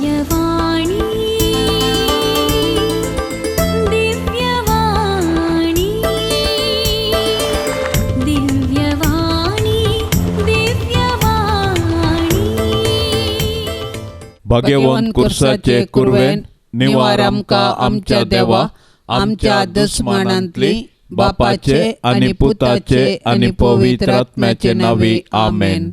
दिव्यवाणी दिव्यवाणी दिव्यवाणी दिव्यवाणी. भाग्यवंत कुर्साचे कुरवेन निवार आमकां आमच्या देवा आमच्या दुस्मानांतली बापाचे आनी पुताचे आनी पवित्र आत्म्याचे नांवी आमेन.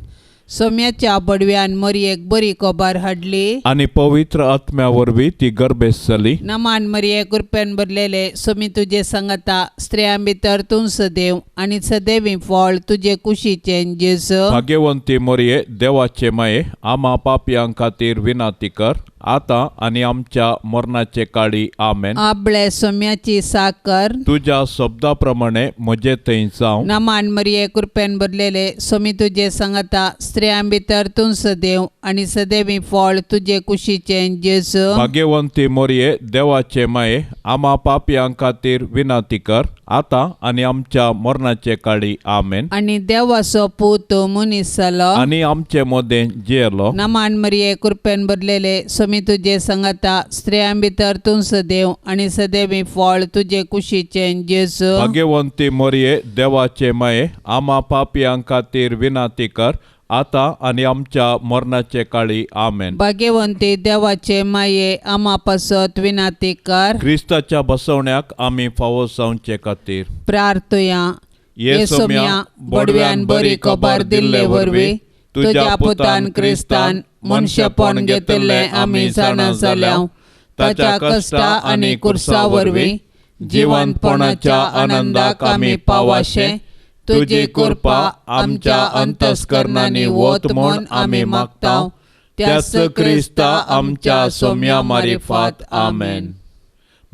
सोम्याच्या बडव्यान मरयेक बरी खबर हाडली आनी पवित्र आत्म्या वरवीं ती गर्भेस्त जाली. नमान मरये कृपेन भरलेले सोमी तुजे संगता स्त्रियां भितर तूं सदैव आनी सदैवी फळ तुजे कुशीचें जेजू. भाग्यवंती मोरये देवाचे माये आमा पापयां खातीर विनाती कर आतां आनी आमच्या मरणाचे काळी आमेन. आपले सोम्याची साकर तुज्या शब्दा प्रमाणे म्हजे थंय जावं. नमान मरये कृपेन भरलेले सोमी तुजे संगता स्त्रियां भितर तूं सदैव आनी सदैवी फळ तुजे कुशीचें जेजू. भाग्यवंती मोरये देवाचे माये आमा पापयां खातीर विनाती कर आतां आनी आमच्या मरणाचे काळी आमेन. आनी देवाचो पूत मनीस जालो आनी आमचे मदें जियेलो. नमान मरये कृपेन भरलेले सोमी तुजे संगता स्त्रियां भितर तूं सदैव आनी सदैवी फळ तुजे कुशीचें जेजू. भाग्यवंती मोरये देवाचे माये आमा पापयां खातीर विनाती कर आतां आनी आमच्या मरणाचे काळी आमेन. भाग्यवंती देवाचे माये आमा पासत विनाती कर. क्रिस्ताच्या बसवण्याक आमी फावो जावचे खातीर प्रार्थुया. ये सोम्या बडव्यान बरी खबर दिल्ले वरवीं तुज्या पुतान क्रिस्तान मनशेपण घेतिल्लें आमी जाणा जाल्या. ताच्या कश्टा आनी कुर्सा वरवीं जिवंतपणाच्या आनंदाक आमी पावाशे तुजी कृपा आमच्या अंतस्करणांनी वत म्हूण आमी मागता. त्याच क्रिस्ता आमच्या सोम्या मारिफात आमेन.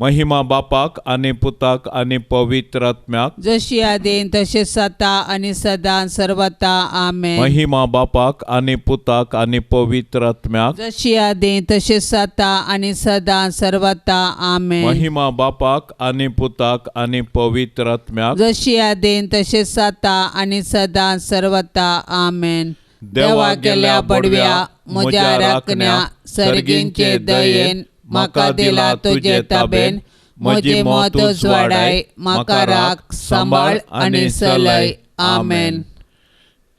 महिमा बापाक आनी पुताक आनी पवित्र आत्म्याक जशी आदीन तशें सता आनी सदां सर्वता आमेन. महिमा बापाक आनी पुताक आनी पवित्र आत्म्याक जशी आदीन तशें सता आनी सदां सर्वता आमेन. महिमा बापाक आनी पुताक आनी पवित्र आत्म्याक जशी आदीन तशें सता आनी सदां सर्वता आमेन. देवा गेल्या बडव्या म्हज्या राखण्या सर्गींचे दयेन म्हाका दिला तुजे ताबेन म्हजी मत उजवाडाय म्हाका राख सांबाळ आनी चलय आमेन.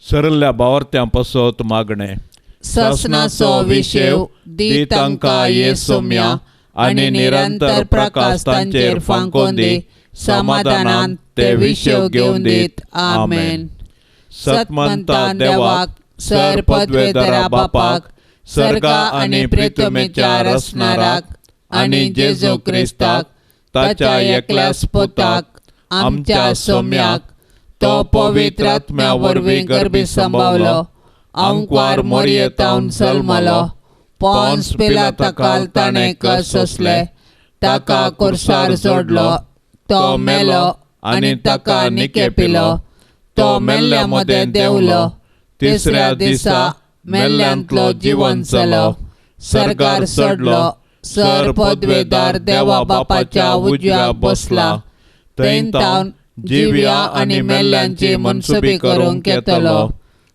सरल्या बावर्त्यां पासत मागणें. ससनाचो विशेव दी तांकां ये सोम्या आनी निरंतर प्रकाश तांचेर फांकोवन दी समाधानान ते विशेव घेवन दीत आमेन. सतमंता देवाक सर पदवेधरा बापाक सर्गा आनी प्रितमेच्या रचणाराक आनी जेजू क्रिस्ताक ताच्या एकल्याच पुताक आमच्या सोम्याक तो पवित्र आत्म्या वरवीं गर्भी संभावलो आंकवार मोरयेतावन जल्मलो पोन्स पिलाता ताणें कस सोंसले ताका कुर्सार जोडलो तो मेलो आनी ताका निकेपिलो तो मेल्ल्या मदें देंवलो तिसऱ्या दिसा मेल्ल्यांतलो जिवन जालो सर्गार चडलो सर पदवेदार देवा बापाच्या उजव्या बसला थंय तावन जिव्या आनी मेल्ल्यांची मनसुबी करूंक येतलो.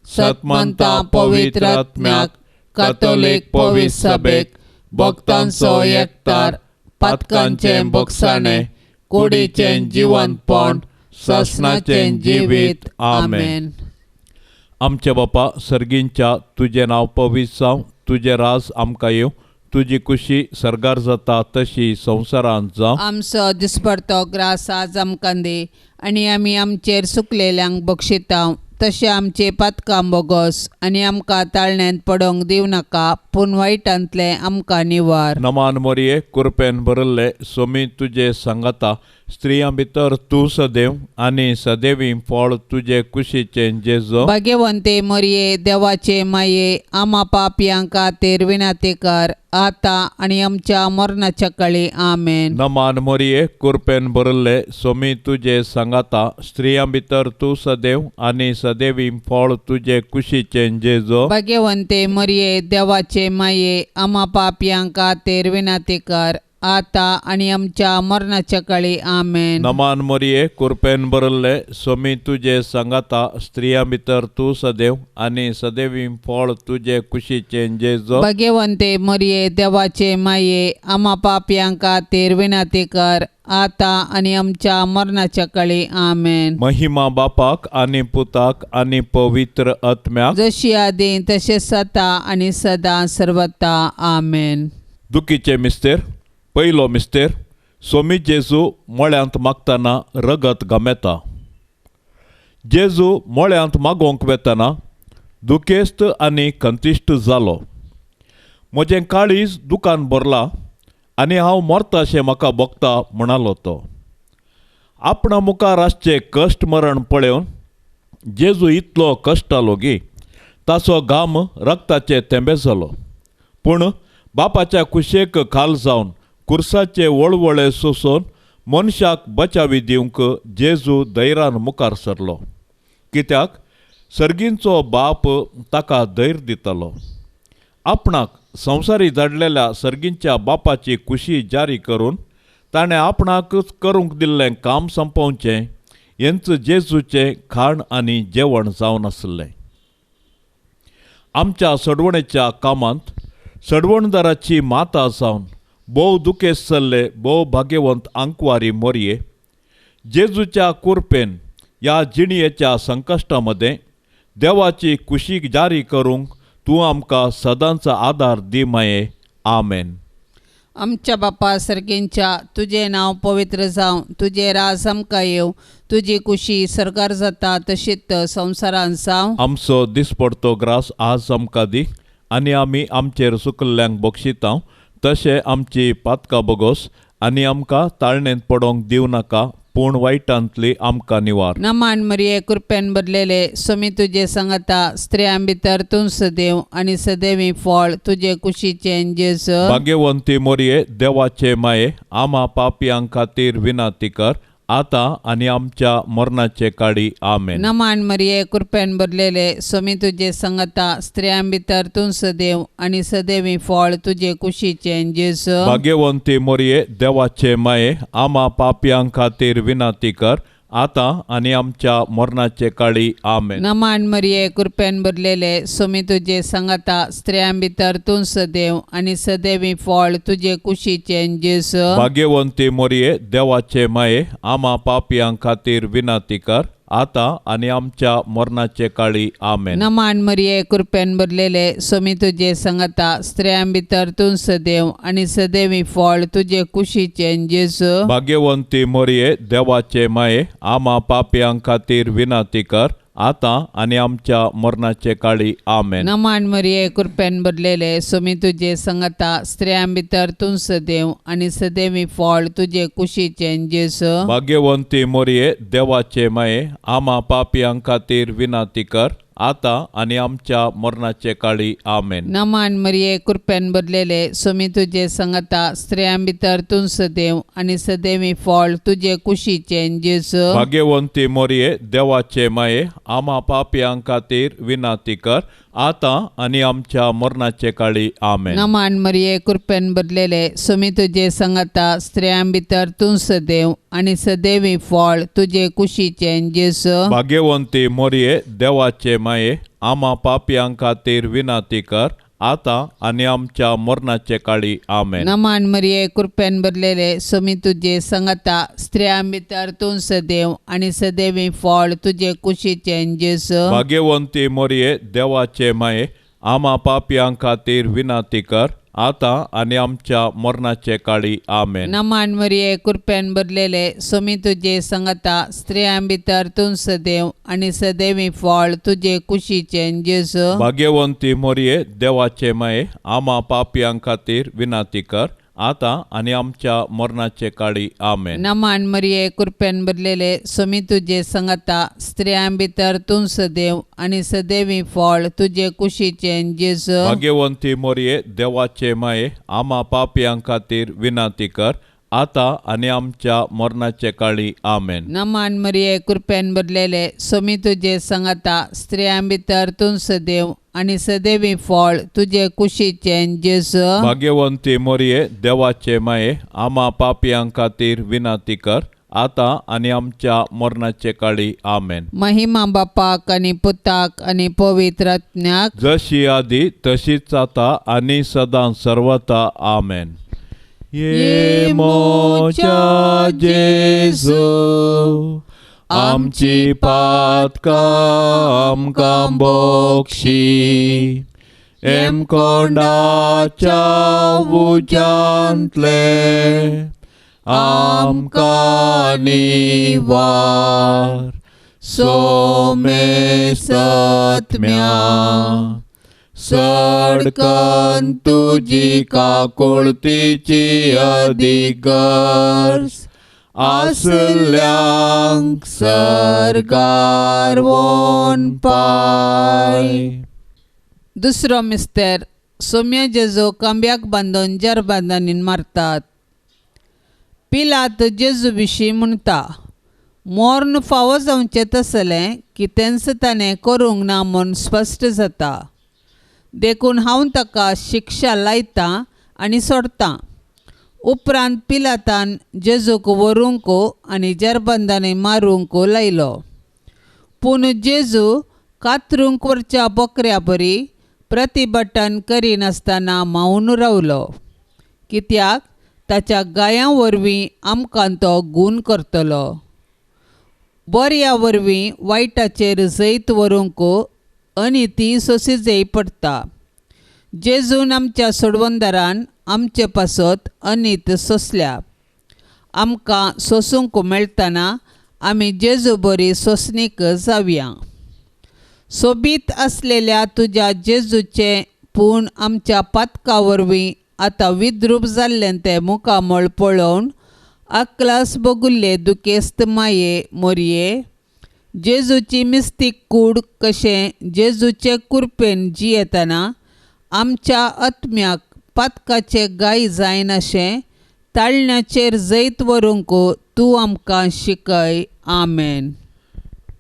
सतमंता पवित्र आत्म्याक कातोलीक पवित्र सभेक भक्तांचो एकतार पातकांचें बोगसाणें कुडीचें जिवंतपण सासणाचें जिवीत आमेन. आमच्या बापा सर्गींच्या तुजें नांव पवित्र जावं, तुजें राज आमकां येवं, तुजी कुशी सर्गार जाता तशी संवसारांत जावं. आमचो दिसपडतो ग्रास आज आमकां दी आनी आमी आमचेर सुकलेल्यांक बक्षिता तशें आमचे पातकां बोगस आनी आमकां ताळण्यांत पडोवंक दिवं नाका पूण वायटांतलें आमकां निवार. नमान मोरये कुरपेन भरिल्ले सोमी तुजे सांगाता स्त्रियां भितर तूं सदैव आनी सदैवी फळ तुजे कुशीचें जेजू. भाग्यवंते मोरये देवाचे माये आमा पापयां खातीर विनाती कर आतां आनी आमच्या मरणाच्या काळी आमेन. नमान मोरये कुरपेन भरिल्ले सोमी तुजे सांगाता स्त्रियां भितर तूं सदैव आनी सदैवी फळ तुजे कुशीचें जेजू. भाग्यवंते मोरये देवाचे माये आमा पापयां खातीर विनाती कर आता आनी आमच्या मरणाच्या काळी आमेन. नमान मरिये कृपेन भरल्ले स्वामी तुजे सांगाता स्त्रियां भितर तूं सदैव आनी सदैवी फळ तुजे कुशीचें जेजू. भगवंते मरिये देवाचे माये आमा पापयां खातीर विनंती कर आता आनी आमच्या मरणाच्या काळी आमेन. महिमा बापाक आनी पुताक आनी पवित्र आत्म्याक जशी आदी तशें सता आनी सदां सर्वता आमेन. दुखीचे मिस्तेर पयलो मिस्तेर स्वामी जेजू मळ्यांत मागतना रगत गमेता. जेजू मळ्यांत मागोवंक वेतना दुखेस्त आनी खंतिश्ट जालो. म्हजें काळीज दुकान भरलां आनी हांव मरता अशें म्हाका भोगता म्हणालो तो. आपणा मुखार आसचें कश्ट मरण पळोवन जेजू इतलो कश्टालो गी ताचो घाम रक्ताचे थेंबे जालो. पूण बापाच्या कुशेक खाल जावन कुर्साचे वळवळे सोसून मनशाक बचावी दिवंक जेजू धैर्यान मुखार सरलो. कित्याक सर्गींचो बाप ताका धैर्य दितालो. आपणाक संवसारी धाडलेल्या सर्गींच्या बापाची खुशी जारी करून ताणें आपणाकच करूंक दिल्लें काम संपोवचें हेंच जेजूचें खाण आनी जेवण जावन आसलें. आमच्या सडवणेच्या कामांत सडवणदाराची माता जावन भोव दुखेस्त जाल्ले भोव भाग्यवंत आंकवारी मोरये जेजूच्या कुरपेन ह्या जिणयेच्या संकश्टा मदें देवाची खुशी जारी करूंक तूं आमकां सदांचो आदार दी माये आमेन. आमच्या बापा सर्गींच्या तुजें नांव पवित्र जावं, तुजें राज आमकां येवं, तुजी कुशी सरकार जाता तशीच संवसारांत जावं. आमचो दिसपडतो ग्रास आज आमकां दी आनी आमी आमचेर सुकल्ल्यांक बक्षिता तशें आमची पातकां बोगोस आनी आमकां ताळणेंत पडोवंक दिवं नाका पूण वायटांतली आमकां निवार. नमान मरिये कृपेन भरलेले स्वामी तुजे सांगाता स्त्रियां भितर तूं सदैव आनी सदैवी फळ तुजे कुशीचें जेजू. भाग्यवंती मोरये देवाचे माये आमा पापयां खातीर विनंती कर आतां आनी आमच्या मरणाचे काळी आमेन. नमान मरिये कृपेन भरलेले स्वामी तुजे सांगाता स्त्रियां भितर तूं सदैव आनी सदैवी फळ तुजे कुशीचें जेजू. भाग्यवंती मोरये देवाचे माये आमा पापयां खातीर विनंती कर आतां आनी आमच्या मरणाचे काळी आमेन. नमान मरिये कृपेन भरलेले स्वामी तुजे सांगाता स्त्रियां भितर तूं सदैव आनी सदैवी फळ तुजे कुशीचें जेजू. भाग्यवंती मोरये देवाचे माये आमा पापयां खातीर विनंती कर आतां आनी आमच्या मरणाचे काळी आमेन. नमान मरिये कृपेन भरलेले स्वामी तुजे सांगाता स्त्रियां भितर तूं सदैव आनी सदैवी फळ तुजे कुशीचें जेजू. भाग्यवंती मोरये देवाचे माये आमा पापयां खातीर विनंती कर आतां आनी आमच्या मरणाचे काळी आमेन. नमान मरिये कृपेन भरलेले स्वामी तुजे सांगाता स्त्रियां भितर तूं सदैव आनी सदैवी फळ तुजे कुशीचें जेजू. भाग्यवंती मोरये देवाचे माये आमा पापयां खातीर विनंती कर आतां आनी आमच्या मरणाचे काळी आमेन. नमान मरिये कृपेन भरलेले स्वामी तुजे सांगाता स्त्रियां भितर तूं सदैव आनी सदैवी फळ तुजे कुशीचें जेजू. भाग्यवंती मोरये देवाचे माये आमा पापयां खातीर विनंती कर आतां आनी आमच्या मरणाचे काळी आमेन. नमान मरिये कृपेन भरलेले स्वामी तुजे सांगाता स्त्रियां भितर तूं सदैव आनी सदैवी फळ तुजे कुशीचें जेजू. भाग्यवंती मोरये देवाचे माये आमा पापयां खातीर विनंती कर आतां आनी आमच्या मरणाचे काळी आमेन. नमान मरिये कृपेन भरलेले स्वामी तुजे सांगाता स्त्रियां भितर तूं सदैव आनी सदैवी फळ तुजे कुशीचें जेजू. भाग्यवंती मोरये देवाचे माये आमा पापयां खातीर विनंती कर आतां आनी आमच्या मरणाचे काळी आमेन. नमान मरिये कृपेन भरलेले स्वामी तुजे सांगाता स्त्रियां भितर तूं सदैव आनी सदैवी फळ तुजे कुशीचें जेजू. भाग्यवंती मोरये देवाचे माये आमा पापयां खातीर विनंती कर आतां आनी आमच्या मरणाचे काळी आमेन. नमान मरिये कृपेन भरलेले स्वामी तुजे सांगाता स्त्रियां भितर तूं सदैव आनी सदैवी फळ तुजे कुशीचें जेजू. भाग्यवंती मोरये देवाचे माये आमा पापयां खातीर विनंती कर आतां आनी आमच्या मरणाचे काळी. आमेन. नमान मरिये, कृपेन भरलेले, सोमी तुजे संगता, स्त्रियां भितर तूं सदैव आनी सदैवी फळ तुजे कुशीचें जेजू. भाग्यवंती मोरये, देवाचे माये, आमा पापयां खातीर विनंती कर, आतां आनी आमच्या मरणाचे काळी. आमेन. महिमा बापाक आनी पुताक आनी पवित्र आत्म्याक, जशी आदी तशीच आतां आनी सदां सर्वता. आमेन. ये मोच्या जेजू, आमची पातकां आमकां बोक्षी, एमकोंडाच्या उज्यांतले आमकां निवार, सोमे सत्म्या सडकन तुजी काकुळतीची अधिगर्ज आसल्यांक सरकार वोन पाय. दुसरो मिस्तेर. सोम्या जेजू कांब्याक बांदून जरबांदांनी मारतात. पिलात जेजू विशीं म्हणटा, मोर्न फावो जावचें तसलें कितेंच ताणें करूंक ना म्हूण स्पश्ट जाता, देखून हांव ताका शिक्षा लायतां आनी सोडतां. उपरांत पिलातान जेजूक व्हरूंक आनी जरबंदांनी मारूंक लायलो. पूण जेजू कातरूंक व्हरच्या बोकऱ्या बरी प्रतिभटन करिनासतना मावन रावलो, कित्याक ताच्या गायां वरवीं आमकां तो गूण करतलो. बऱ्या वरवीं वायटाचेर जैत व्हरूंक आनी ती सोंशी जय पडटा. जेजून आमच्या सोडवणदारान आमचे पासत अनीत सोंसल्या. आमकां सोंसूंक मेळटना आमी जेजू बरी सोंसणीक जावया. सोबीत आसलेल्या तुज्या जेजूचें पूण आमच्या पातका वरवीं आतां विद्रूप जाल्लें तें मुखामळ पळोवन अकलास भोगुल्ले दुखेस्त माये मोरये, जेजूची मिस्तीक कूड कशें जेजूचे कुरपेन जियेतना आमच्या आत्म्याक पातकाचे गाय जायनाशें ताळण्याचेर जैत व्हरूंक तूं आमकां शिकय. आमेन.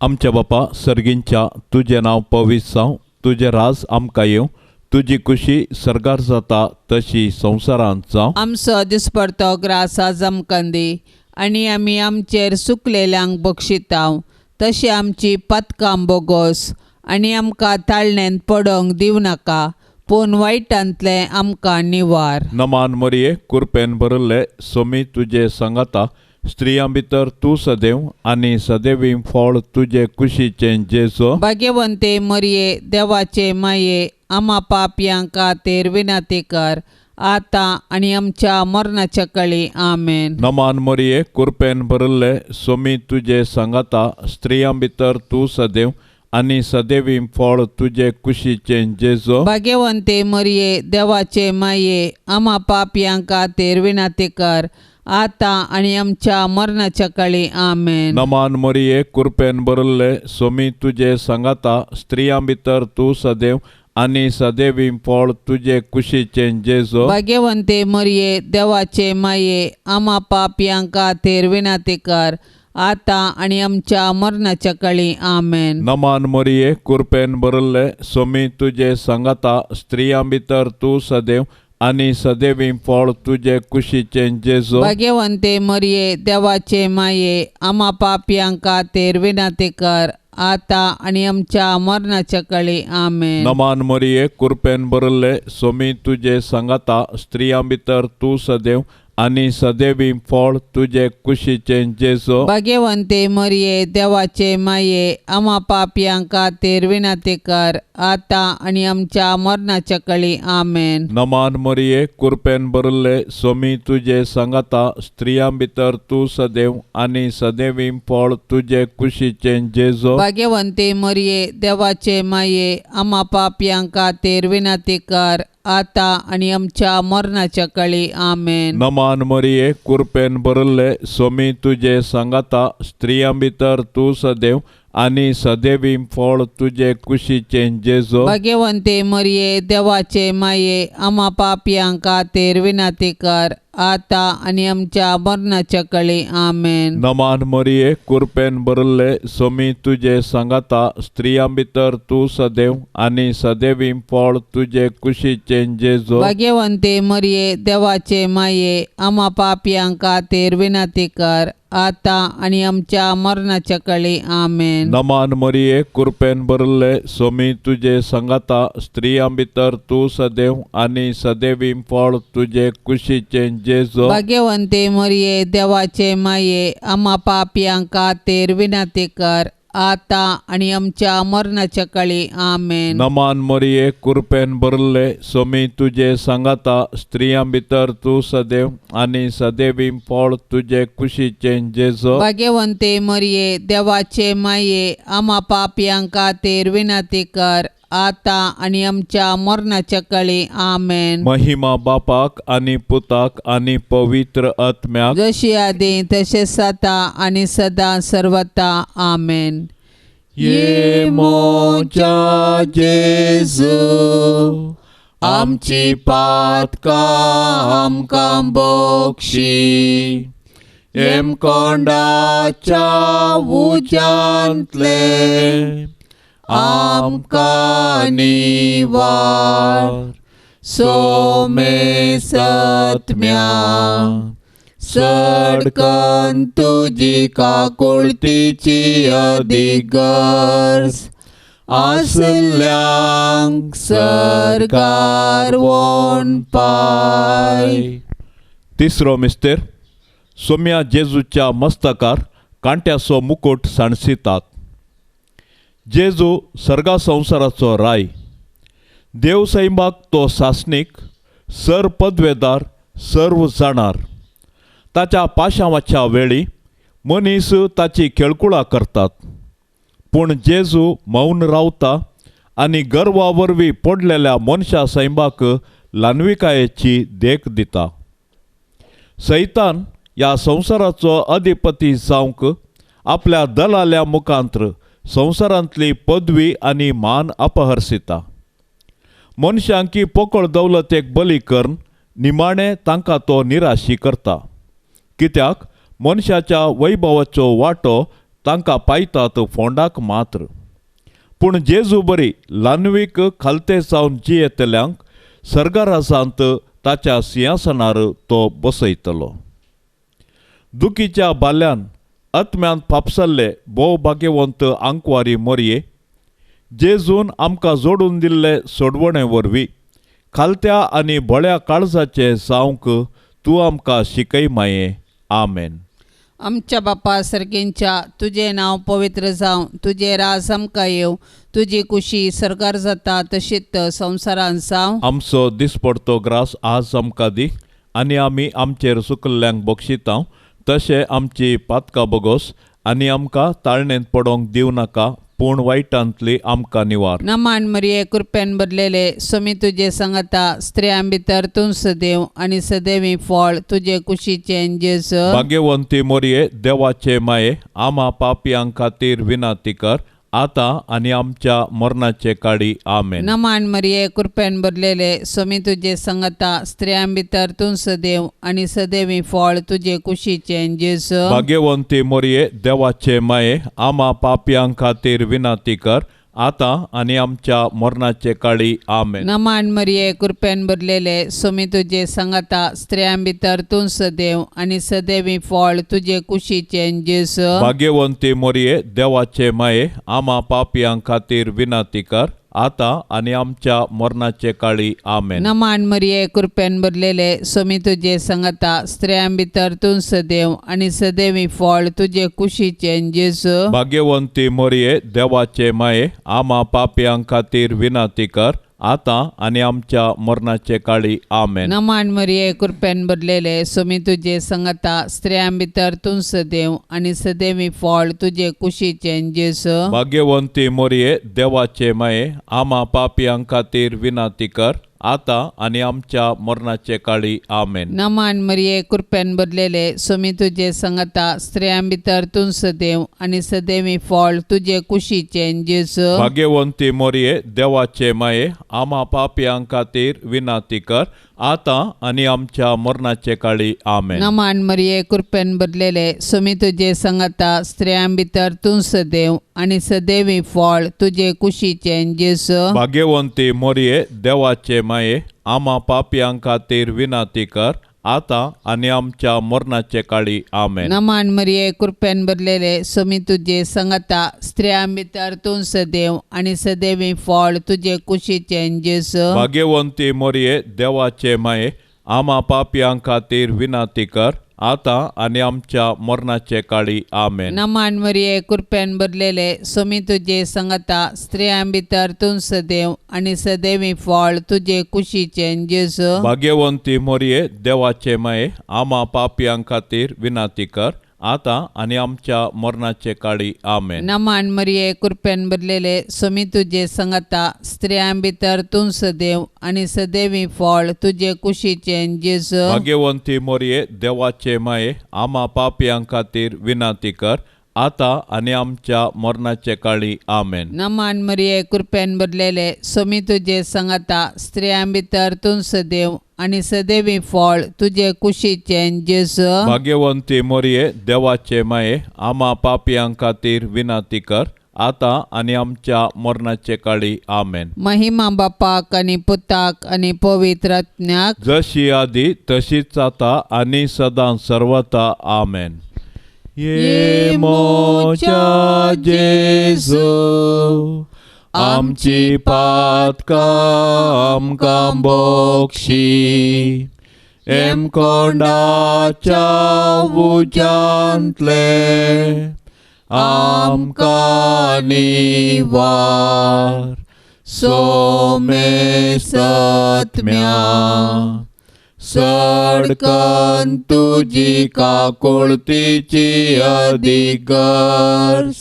आमच्या बापा सर्गींच्या, तुजें नांव पवित्र जावं, तुजें राज आमकां येवं, तुजी खुशी सर्गार जाता तशी संवसारांत जावं. आमचो दिसपडतो ग्रास आज आमकां दी, आनी आमी आमचेर सुकलेल्यांक बक्षितांव तशी आमची पातकां बोगोस, आनी आमकां ताळण्यांत पडोंक दिवं नाका, पूण वायटांतलें आमकां निवार. नमान मरिये, कुरपेन भरिल्ले, सोमी तुजे सांगाता, स्त्रियां भितर तूं सदैव आनी सदैवी फळ तुजे कुशीचें जेजू. भाग्यवंते मरिये, देवाचे माये, आमा पापयां खातीर विनंती कर, आतां आनी आमच्या मरणाच्या काळी. आमेन. नमान मरिये, कुरपेन भरिल्ले, सोमी तुजे सांगाता, स्त्रियां भितर तूं सदैव आनी सदैवी फळ तुजे कुशीचें जेजू. भाग्यवंते मरिये, देवाचे माये, आमा पापयां खातीर विनंती कर, आतां आनी आमच्या मरणाच्या काळी. आमेन. नमान मरिये, कुरपेन भरिल्ले, सोमी तुजे सांगाता, स्त्रियां भितर तूं सदैव आनी सदैवी फळ तुजे कुशीचें जेजू. भाग्यवंते मरिये, देवाचे माये, आमा पापयां खातीर विनंती कर, आतां आनी आमच्या मरणाच्या काळी. आमेन. नमान मरिये, कुरपेन भरिल्ले, सोमी तुजे सांगाता, स्त्रियां भितर तूं सदैव आनी सदैवी फळ तुजे कुशीचें जेजू. भाग्यवंते मरिये, देवाचे माये, आमा पापयां खातीर विनंती कर, आतां आनी आमच्या मरणाच्या काळी. आमेन. नमान मरिये, कुरपेन भरिल्ले, सोमी तुजे सांगाता, स्त्रियां भितर तूं सदैव आनी सदैवी फळ तुजे कुशीचें जेजू. भाग्यवंते मरिये, देवाचे माये, आमा पापयां खातीर विनंती कर, आतां आनी आमच्या मरणाच्या काळी. आमेन. नमान मरिये, कुरपेन भरिल्ले, सोमी तुजे सांगाता, स्त्रियां भितर तूं सदैव आनी सदैवी फळ तुजे कुशीचें जेजू. भाग्यवंते मरिये, देवाचे माये, आमा पापयां खातीर विनंती कर, आतां आनी आमच्या मरणाच्या काळी. आमेन. नमान मरिये, कुरपेन भरिल्ले, सोमी तुजे सांगाता, स्त्रियां भितर तूं सदैव आनी सदैवी फळ तुजे कुशीचें जेजू. भाग्यवंते मरिये, देवाचे माये, आमा पापयां खातीर विनंती कर, आतां आनी आमच्या मरणाच्या कळी. आमेन. नमान मरिये, कुरपेन भरिल्ले, सोमी तुजे सांगाता, स्त्रियां भितर तूं सदैव आनी सदैवी फळ तुजे कुशीचें जेजू. भाग्यवंते मरिये, देवाचे माये, आमा पापयां खातीर विनंती कर, आतां आनी आमच्या मरणाच्या कळी. आमेन. नमान मरिये, कुरपेन भरिल्ले, सोमी तुजे सांगाता, स्त्रियां भितर तूं सदैव आनी सदैवी फळ तुजे कुशीचें जेजू. भाग्यवंते मरिये, देवाचे माये, आमा पापयां खातीर विनंती कर, आतां आनी आमच्या मरणाच्या कळी. आमेन. नमान मरिये, कुरपेन भरिल्ले, सोमी तुजे सांगाता, स्त्रियां भितर तूं सदैव आनी सदैवी फळ तुजे कुशीचें जेजू. भाग्यवंते मरिये, देवाचे माये, आमा पापयां खातीर विनंती कर, आतां आनी आमच्या मरणाच्या कळी. आमेन. महिमा बापाक आनी पुताक आनी पवित्र आत्म्याक, जशी आदी तशें आतां आनी सदां सर्वता. आमेन. ये मोजा जेजू, आमची पातकां आमकां बक्षी, हेमकोंडाच्या उज्यांतले आमकां निवार, सोमे सत्म्या सडकन तुजी काकुळतीची अधिगर्ज आसल्यांक सरकार वोन पाय. तिसरो मिस्तेर. सोम्या जेजूच्या मस्तकार कांट्याचो मुकुट सांडसितात. जेजू सर्गा संवसाराचो राय, देव सैमाक तो सासणीक, सर पदवेदार, सर्व जाणार. ताच्या पाशांवाच्या वेळी मनीस ताची खेळकुळा करतात, पूण जेजू मौन रावता आनी गर्वा वरवीं पडलेल्या मनशा सैमाक ल्हानविकायेची देख दिता. सैतान ह्या संवसाराचो अधिपती जावंक आपल्या दलाल्या मुखांत्र संवसारांतली पदवी आनी मान अपहरसिता. मनशांकी पोकळ दौलतेक बली करून निमाणें तांकां तो निराशी करता, कित्याक मनशाच्या वैभवाचो वांटो तांकां पायतात फोंडाक मात्र. पूण जेजू बरी ल्हानवीक खालते जावन जियेतल्यांक सर्गराजांत ताच्या सिंहासनार तो बसयतलो. दुखीच्या बाल्यान आत्म्यांत फापसल्ले भोव भाग्यवंत आंकवारी मोरये, जेजून आमकां जोडून दिल्ले सोडवणे वरवीं खालत्या आनी भोळ्या काळजाचे जावंक तूं आमकां शिकय माये. आमेन. आमच्या बापा सर्गींच्या, तुजें नांव पवित्र जावं, तुजें राज आमकां येवं, तुजी कुशी सरकार जाता तशीच संवसारांत जावं. आमचो दिसपडतो ग्रास आज आमकां दी, आनी आमी आमचेर सुकल्ल्यांक बक्षितांव तशें आमची पातकां बोगोस, आनी आमकां ताळणेंत पडोवंक दिवं नाका, पूण वायटांतली आमकां निवार. नमान मरिये, कृपेन भरलेले, सोमी तुजे सांगाता, स्त्रियां भितर तूं सदैव आनी सदैवी फळ तुजे कुशीचें जेजू. भाग्यवंती मोरये, देवाचे माये, आमा पापयां खातीर विनंती कर, आतां आनी आमच्या मरणाचे काळी. आमेन. नमान मरिये, कृपेन भरलेले, सोमी तुजे सांगाता, स्त्रियां भितर तूं सदैव आनी सदैवी फळ तुजे कुशीचें जेजू. भाग्यवंती मोरये, देवाचे माये, आमा पापयां खातीर विनंती कर, आतां आनी आमच्या मरणाचे काळी. आमेन. नमान मरिये, कृपेन भरलेले, सोमी तुजे सांगाता, स्त्रियां भितर तूं सदैव आनी सदैवी फळ तुजे कुशीचें जेजू. भाग्यवंती मोरये, देवाचे माये, आमा पापयां खातीर विनंती कर, आतां आनी आमच्या मरणाचे काळी. आमेन. नमान मरिये, कृपेन भरलेले, सोमी तुजे सांगाता, स्त्रियां भितर तूं सदैव आनी सदैवी फळ तुजे कुशीचें जेजू. भाग्यवंती मोरये, देवाचे माये, आमा पापयां खातीर विनंती कर, आतां आनी आमच्या मरणाचे काळी. आमेन. नमान मरिये, कृपेन भरलेले, सोमी तुजे सांगाता, स्त्रियां भितर तूं सदैव आनी सदैवी फळ तुजे कुशीचें जेजू. भाग्यवंती मोरये, देवाचे माये, आमा पापयां खातीर विनंती कर, आतां आनी आमच्या मरणाचे काळी. आमेन. नमान मरिये, कृपेन भरलेले, सोमी तुजे सांगाता, स्त्रियां भितर तूं सदैव आनी सदैवी फळ तुजे कुशीचें जेजू. भाग्यवंती मोरये, देवाचे माये, आमा पापयां खातीर विनंती कर, आतां आनी आमच्या मरणाचे काळी आमेन. नमान मरिये कृपेन भरलेले सुमी तुजे संगता स्त्रियां भितर तूं सदैव आनी सदैवी फळ तुजे कुशीचें जेजू. भाग्यवंती मोरये देवाचे माये आमा पापयां खातीर विनंती कर आतां आनी आमच्या मरणाचे काळी आमेन. नमान मरिये कृपेन भरलेले सुमी तुजे संगता स्त्रियां भितर तूं सदैव आनी सदैवी फळ तुजे कुशीचें जेजू. भाग्यवंती मोरये देवाचे माये आमा पापयां खातीर विनंती कर आतां आनी आमच्या मरणाचे काळी आमेन. नमान मरिये कृपेन भरलेले सुमी तुजे संगता स्त्रियां भितर तूं सदैव आनी सदैवी फळ तुजे कुशीचें जेजू. भाग्यवंती मोरये देवाचे माये आमा पापयां खातीर विनंती कर आतां आनी आमच्या मरणाचे काळी आमेन. नमान मरिये कृपेन भरलेले सुमी तुजे संगता स्त्रियां भितर तूं सदैव आनी सदैवी फळ तुजे कुशीचें जेजू. भाग्यवंती मोरये देवाचे माये आमा पापयां खातीर विनंती कर आतां आनी आमच्या मरणाचे काळी आमेन. नमान मरिये कृपेन भरलेले सुमी तुजे संगता स्त्रियां भितर तूं सदैव आनी सदैवी फळ तुजे कुशीचें जेजू. भाग्यवंती मोरये देवाचे माये आमा पापयां खातीर विनंती कर आतां आनी आमच्या मरणाचे काळी आमेन. महिमा बापाक आनी पुताक आनी पवित्र आत्म्याक, जशी आदी तशीच आतां आनी सदां सर्वता आमेन. ये मोच्या जेजू आमची पातकां आमकां बोक्षी एमकोंडाच्या उज्यांतले आमकां निवार सोमेसत्म्या सडकन तुजी काकुळतीची अधिगर्ज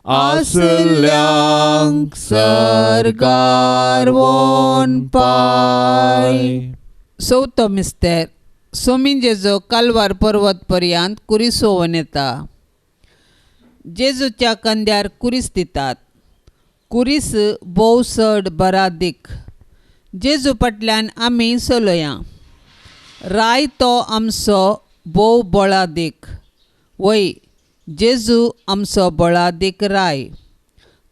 आसल्यांक सरकार वोन पाय. चवथो मिस्तेर सोमी जेजू कालवार पर्वत पर्यंत कुरीस होवन येता. जेजूच्या कंद्यार कुरीस दितात. कुरीस भोव चड बरादीक. जेजू फाटल्यान आमी चलया. राय तो आमचो भोव बळादीक. वय जेजू आमचो बळादीक राय.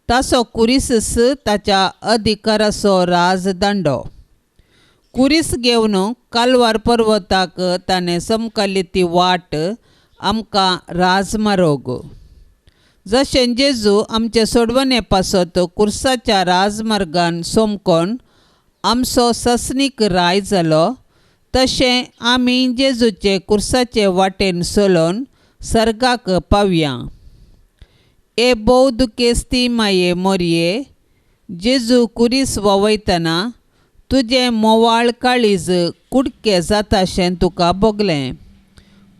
ताचो कुरीसच ताच्या अधिकाराचो राजदंडो. कुरीस घेवन कालवार पर्वताक ताणें समकाली ती वाट आमकां राजमार्ग. जशें जेजू आमचे सोडवणे पासत कुर्साच्या राजमार्गान सोमकोन आमचो ससनीक राय जालो तशें आमी जेजूचे कुर्साचे वाटेन चलोवन सर्गाक पावया. ए भोव दुखेस्ती माये मोरये जेजू कुरीस वावयतना तुजें मोवाळ काळीज कुडके जाताशें तुका भोगलें,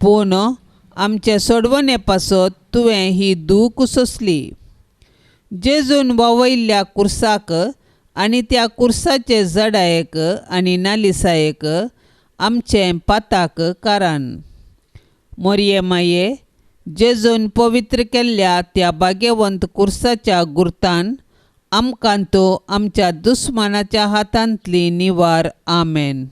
पूण आमचे सोडवणे पासत तुवें ही दूख सोंसली. जेजून वावयल्ल्या कुर्साक आनी त्या कुर्साचे जडायेक आनी नालिसायेक आमचें पाताक कारण. मोरये माये जेजून पवित्र केल्ल्या त्या भाग्यवंत कुर्साच्या गुर्तान आमकां तो आमच्या दुस्मानाच्या हातांतली निवार. आमेन.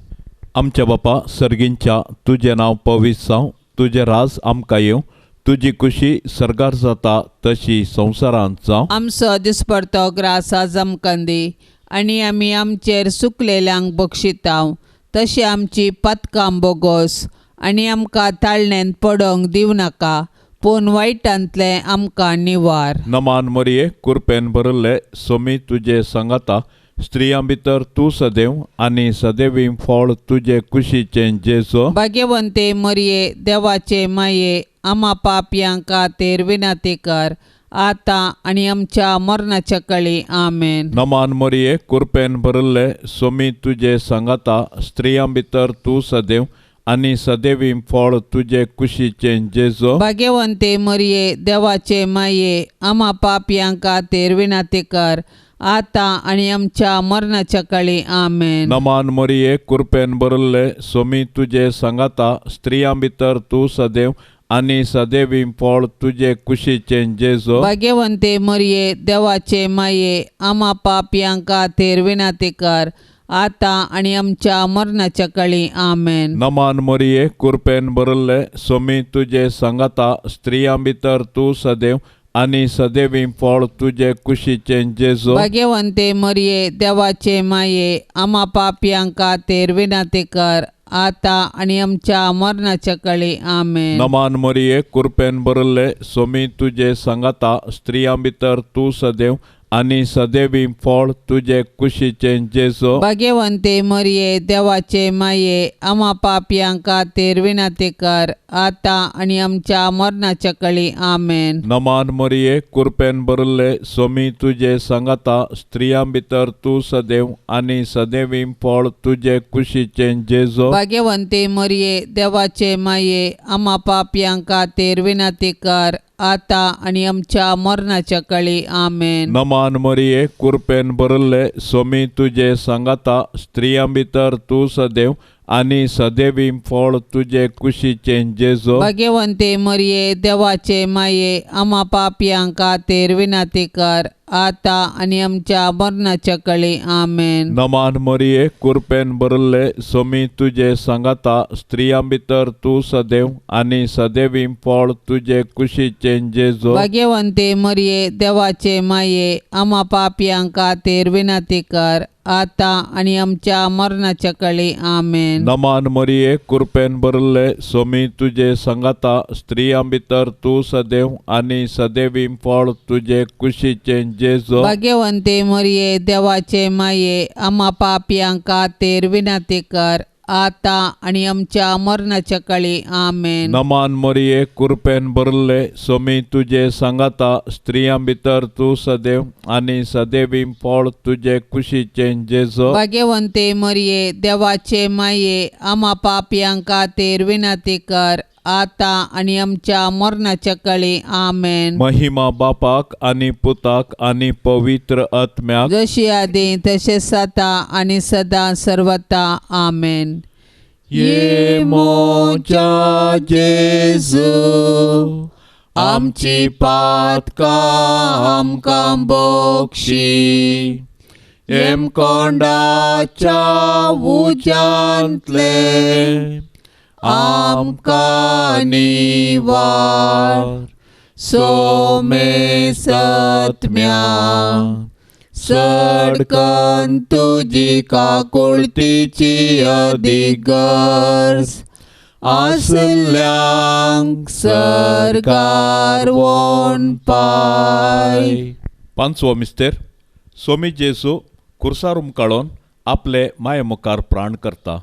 आमच्या बापा सर्गींच्या तुजें नांव पवित्र जावं, तुजें राज आमकां येवं, तुजी खुशी सर्गार जाता तशी संवसारांत जावं. आमचो दिसपडतो ग्रास आज आमकां दी आनी आमी आमचेर सुकलेल्यांक बक्षितांव तशी आमची पातकां बोगोस आनी आमकां ताळण्यांत पडोंक दिवं नाका पूण वायटांतलें आमकां निवार. नमान मरिये कुरपेन भरिल्ले सोमी तुजे सांगाता स्त्रियां भितर तूं सदैव आनी सदैवी फळ तुजे कुशीचें जेजू. भाग्यवंते मरिये देवाचे माये आमा पापयां खातीर विनंती कर आतां आनी आमच्या मरणाच्या काळी. आमेन. नमान मरिये कुरपेन भरिल्ले सोमी तुजे सांगाता स्त्रियां भितर तूं सदैव आनी सदैवी फळ तुजे कुशीचें जेजू. भाग्यवंते मरिये देवाचे माये आमा पापयां खातीर विनंती कर आतां आनी आमच्या मरणाच्या काळी. आमेन. नमान मरिये कुरपेन भरिल्ले सोमी तुजे सांगाता स्त्रियां भितर तूं सदैव आनी सदैवी फळ तुजे कुशीचें जेजू. भाग्यवंते मरिये देवाचे माये आमा पापयां खातीर विनंती कर आतां आनी आमच्या मरणाच्या काळी. आमेन. नमान मरिये, कुरपेन भरिल्ले, सोमी तुजे सांगाता, स्त्रियां भितर तूं सदैव आनी सदैवी फळ तुजे कुशीचें जेजू. भाग्यवंते मरिये, देवाचे माये, आमा पापयांक खातीर विनंती कर, आतां आनी आमच्या मरणाच्या काळी. आमेन. नमान मरिये, कुरपेन भरिल्ले, सोमी तुजे सांगाता, स्त्रियां भितर तूं सदैव आनी सदैवी फळ तुजे कुशीचें जेजू. भाग्यवंते मरिये, देवाचे माये, आमा पापयांक खातीर विनंती कर, आतां आनी आमच्या मरणाच्या काळी. आमेन. नमान मरिये, कुरपेन भरिल्ले, सोमी तुजे सांगाता, स्त्रियां भितर तूं सदैव आनी सदैवी फळ तुजे कुशीचें जेजू. भाग्यवंते मरिये, देवाचे माये, आमा पापयांक खातीर विनंती कर, आतां आनी आमच्या मरणाच्या काळी. आमेन. नमान मरिये, कुरपेन भरिल्ले, सोमी तुजे सांगाता, स्त्रियां भितर तूं सदैव आनी सदैवी फळ तुजे कुशीचें जेजू. भाग्यवंते मरिये, देवाचे माये, आमा पापयांक खातीर विनंती कर, आतां आनी आमच्या मरणाच्या काळी. आमेन. नमान मरिये, कुरपेन भरिल्ले, सोमी तुजे सांगाता, स्त्रियां भितर तूं सदैव आनी सदैवी फळ तुजे कुशीचें जेजू. भाग्यवंते मरिये, देवाचे माये, आमा पापयांक खातीर विनंती कर, आतां आनी आमच्या मरणाच्या काळी. आमेन. नमान मरिये, कुरपेन भरिल्ले, सोमी तुजे सांगाता, स्त्रियां भितर तूं सदैव आनी सदैवी फळ तुजे कुशीचें जेजू. भाग्यवंते मरिये, देवाचे माये, आमा पापयांक खातीर विनंती कर, आतां आनी आमच्या मरणाच्या काळी. आमेन. नमान मरिये, कुरपेन भरिल्ले, सोमी तुजे सांगाता, स्त्रियां भितर तूं सदैव आनी सदैवी फळ तुजे कुशीचें जेजू. भाग्यवंते मरिये, देवाचे माये, आमा पापयांक खातीर विनंती कर, आतां आनी आमच्या मरणाच्या काळी. आमेन. महिमा बापाक आनी पुताक आनी पवित्र आत्म्याक, जशी आदी तशें आतां आनी सदां सर्वता. आमेन. ये मोजा जेजू, आमची पातकां आमकां बक्षी, हेमकोंडाच्या उज्यांतले आमकां निवार, सोमे सत्म्या सडकन तुजी काकुळतीची अदीक गरज आसल्यांक सरकार वोन पाय. पांचवो मिस्तेर. सोमी जेजू कुर्सार उमकाळोन आपले माये मुखार प्राण करता.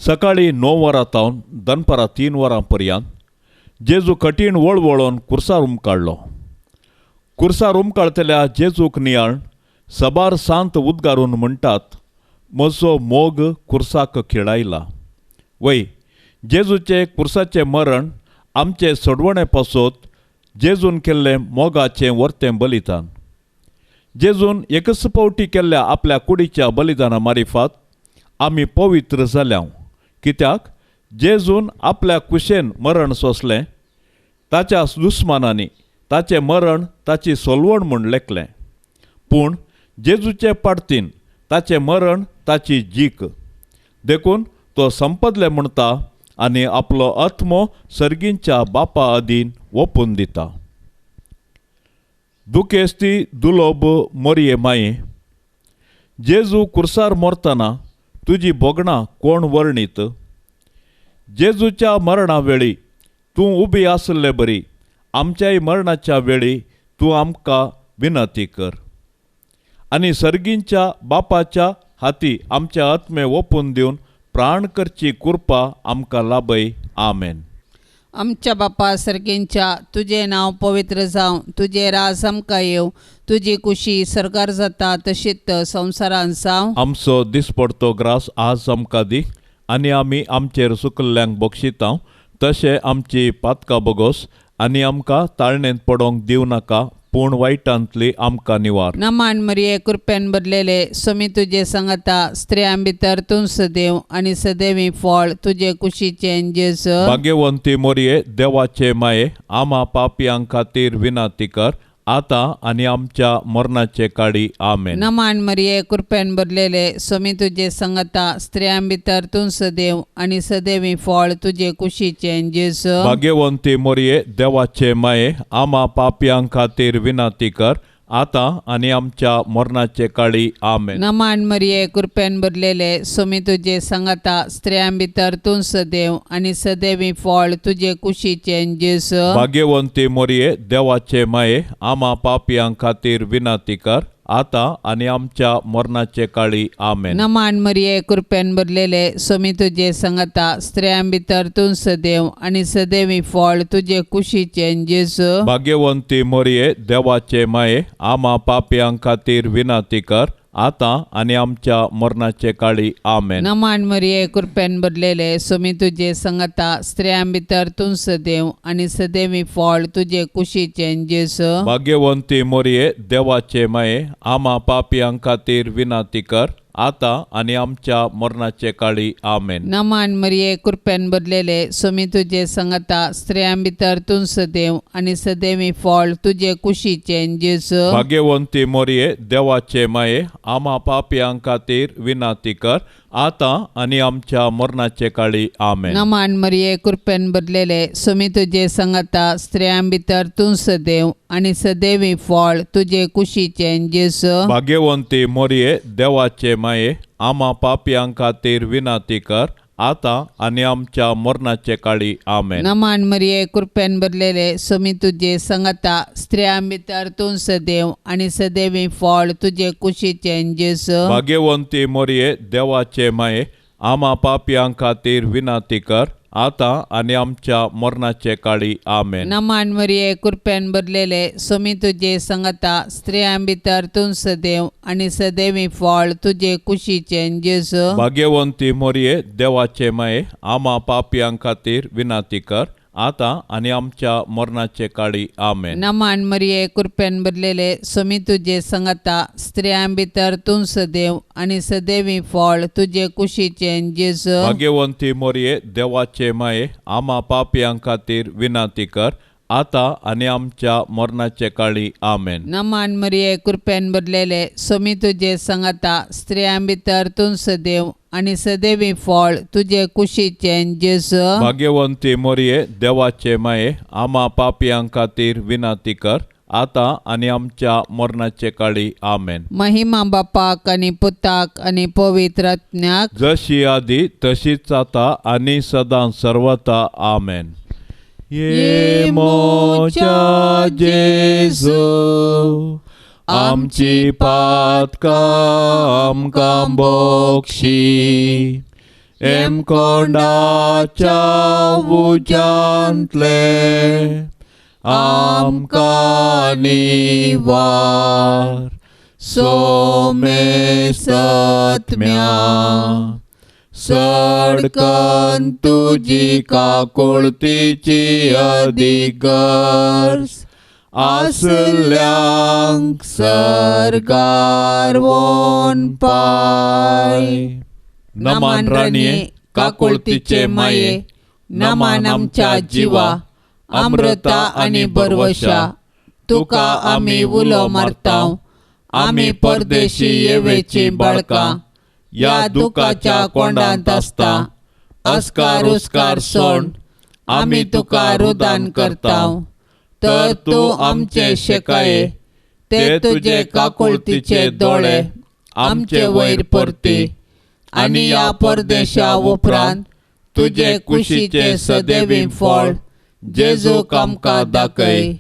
सकाळी 9 वरां तावन दनपारां 3 वरां पर्यंत जेजू कठीण वळवळोन कुर्सार उमकाडलो. कुर्सार उमकाळतल्या जेजूक नियाळ सबार सांत उद्गारून म्हणटात, म्हजो मोग कुर्साक खिळायला. वय, जेजूचे कुर्साचें मरण आमचे सोडवणे पासत जेजून केल्लें मोगाचें वर्तें बलिदान. जेजून एकच पावटी केल्ल्या आपल्या कुडीच्या बलिदाना मारिफात आमी पवित्र जाल्या. कित्याक जेजून आपल्या कुशेन मरण सोंसलें, ताच्या दुस्मानांनी ताचें मरण ताची सोलवण म्हूण लेखलें, पूण जेजूचे पाडतीन ताचें मरण ताची जीक. देखून तो संपदले म्हणटा आनी आपलो आत्मो सर्गींच्या बापा अधीन ओपून दिता. दुखेस्ती दुलोब मोरये माये, जेजू कुर्सार मरतना तुजी भोगणां कोण वर्णीत? जेजूच्या मरणा वेळी तूं उबी आसले बरी आमच्याय मरणाच्या वेळी तूं आमकां विनंती कर आनी सर्गींच्या बापाच्या हाती आमच्या आत्मे ओपून दिवन प्राण करची कृपा आमकां लाभय. आमेन. आमच्या बापा सर्गींच्या, तुजें नांव पवित्र जावं, तुजें राज आमकां येवं, तुजी कुशी सरकार जाता तशीच संवसारांत जावं. आमचो दिसपडतो ग्रास आज आमकां दी आनी आमी आमचेर सुकल्ल्यांक बक्षितांव तशें आमची पातकां बोगोस आनी आमकां ताळणेंत पडोवंक दिवं नाका, पूण वायटांतली आमकां निवार. नमान मरिये, कृपेन भरलेले, स्वामी तुजे सांगता, स्त्रियां भितर तूं सदैव आनी सदैवी फळ तुजे कुशीचें जेजू. भाग्यवंती मोरये, देवाचे माये, आमा पापयां खातीर विनंती कर, आतां आनी आमच्या मरणाचे काळी आमेन. नमान मरिये कृपेन भरलेले स्वामी तुजे संगता स्त्रियां भितर तूं सदैव आनी सदैवी फळ तुजे कुशीचें जेजू. भाग्यवंती मोरये देवाचे माये आमा पापयां खातीर विनंती कर आतां आनी आमच्या मरणाचे काळी आमेन. नमान मरिये कृपेन भरलेले स्वामी तुजे संगता स्त्रियां भितर तूं सदैव आनी सदैवी फळ तुजे कुशीचें जेजू. भाग्यवंती मोरये देवाचे माये आमा पापयां खातीर विनंती कर आतां आनी आमच्या मरणाचे काळी आमेन. नमान मरिये कृपेन भरलेले स्वामी तुजे संगता स्त्रियां भितर तूं सदैव आनी सदैवी फळ तुजे कुशीचें जेजू. भाग्यवंती मोरये देवाचे माये आमा पापयां खातीर विनंती कर आतां आनी आमच्या मरणाचे काळी आमेन. नमान मरिये कृपेन भरलेले स्वामी तुजे संगता स्त्रियां भितर तूं सदैव आनी सदैवी फळ तुजे कुशीचें जेजू. भाग्यवंती मोरये देवाचे माये आमा पापयां खातीर विनंती कर आतां आनी आमच्या मरणाचे काळी आमेन. नमान मरिये कृपेन भरलेले स्वामी तुजे संगता स्त्रियां भितर तूं सदैव आनी सदैवी फळ तुजे कुशीचें जेजू. भाग्यवंती मोरये देवाचे माये आमा पापयां खातीर विनंती कर आतां आनी आमच्या मरणाचे काळी आमेन. नमान मरिये कृपेन भरलेले स्वामी तुजे संगता स्त्रियां भितर तूं सदैव आनी सदैवी फळ तुजे कुशीचें जेजू. भाग्यवंती मोरये देवाचे माये आमा पापयां खातीर विनंती कर आतां आनी आमच्या मरणाचे काळी आमेन. नमान मरिये कृपेन भरलेले स्वामी तुजे संगता स्त्रियां भितर तूं सदैव आनी सदैवी फळ तुजे कुशीचें जेजू. भाग्यवंती मोरये देवाचे माये आमा पापयां खातीर विनंती कर आतां आनी आमच्या मरणाचे काळी आमेन. नमान मरिये कृपेन भरलेले स्वामी तुजे संगता स्त्रियां भितर तूं सदैव आनी सदैवी फळ तुजे कुशीचें जेजू. भाग्यवंती मोरये देवाचे माये आमा पापयां खातीर विनंती कर आतां आनी आमच्या मरणाचे काळी आमेन. नमान मरिये कृपेन भरलेले स्वामी तुजे संगता स्त्रियां भितर तूं सदैव आनी सदैवी फळ तुजे कुशीचें जेजू. भाग्यवंती मोरये देवाचे माये आमा पापयां खातीर विनंती कर आतां आनी आमच्या मरणाचे काळी आमेन. नमान मरिये कृपेन भरलेले स्वामी तुजे संगता स्त्रियां भितर तूं सदैव आनी सदैवी फळ तुजे कुशीचें जेजू. भाग्यवंती मोरये देवाचे माये आमा पापयां खातीर विनंती कर आतां आनी आमच्या मरणाचे काळी आमेन. महिमा बापाक आनी पुताक आनी पवित्र आत्म्याक, जशी आदी तशीच आतां आनी सदां सर्वता आमेन. ये मोच्या जेजू आमची पातकां आमकां बोक्षी एमकोंडाच्या उज्यांतले आमकां निवार सोमे सत्म्या सडकन तुजी काकुळतीची अधिगर्ज आसल्यांक सरकार वोन पाय. नमान राणये काकुळतीचे माये नमान आमच्या जिवा अमृता आनी बरवशा तुका आमी उलो मारताव. आमी परदेशी येवेची बाळकां या दुखाच्या कोंडांत आसता अस्कार उस्कार सोंड आमी तुका रुदान करताव. तर तूं आमचे शेकाये ते तुजे काकुळतीचे दोळे आमचे वयर परती आनी ह्या परदेशा उपरांत तुजे कुशीचे सदैवी फळ जेजूक आमकां दाखय.